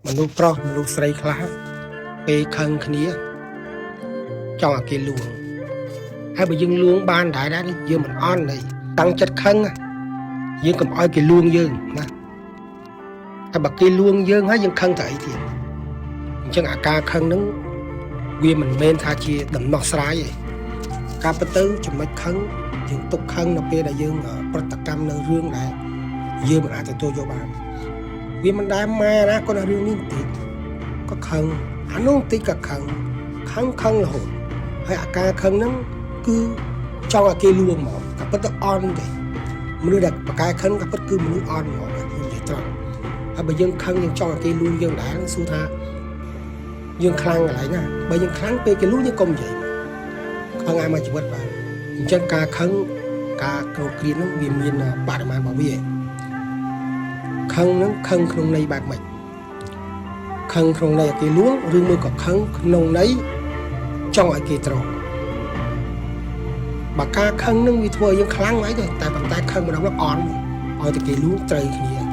មនុស្សប្រុសមនុស្សស្រីខ្លះពេលខឹងគ្នាចង់ឲ្យគេលួងហើយបើយើងលួងបានដែរដែរយើងមិនអន់ទេតាំងចិត្តខឹងណាយើងកុំឲ្យគេលួងយើងណាតែបើគេលួងយើងហើយយើងខឹងទៅអីទៀតអញ្ចឹងអាការខឹងហ្នឹងវាមិនមែនថាជាដំណោះស្រាយទេការពិតទៅចំណុចខឹងយើងទុកខឹងនៅពេលដែលយើងប្រតិកម្មនៅរឿងដែលយើងមិនអាចទទួលយកបានវាមិនដែលម៉ែណាគាត់ថារឿងនេះបន្តិច ក៏ខឹងអានោះបន្តិចក៏ខឹងខឹងខឹងរហូតហើយអាការខឹងហ្នឹងគឺចង់ឲ្យគេលួងមកក៏ពិតទៅអន់ទេមនុស្សដែលប្រកែខឹងក៏ពិតគឺមនុស្សអន់ហ្មងខ្ញុំនិយាយត្រង់ហើយបើយើងខឹងយើងចង់ឲ្យគេលួងយើងដែរសួរថាយើងខ្លាំងកន្លែងណាបើយើងខ្លាំងពេលគេលួងយើងកុំនិយាយខឹងអាមួយជីវិតបាទអញ្ចឹងការខឹងការក្រោធគ្រៀតហ្នឹងវាមានបរិមាណរបស់វាខឹងហ្នឹងខឹងក្នុងន័យបែបម៉េច ខឹងក្នុងន័យឲ្យគេលួងឬមួយក៏ខឹងក្នុងន័យចង់ឲ្យគេត្រង់បើការខឹងនឹងវាធ្វើឲ្យយើងខ្លាំងអីទេតែប៉ុន្តែខឹងម្ដងនោះអន់ឲ្យតែគេលួងត្រូវគ្នា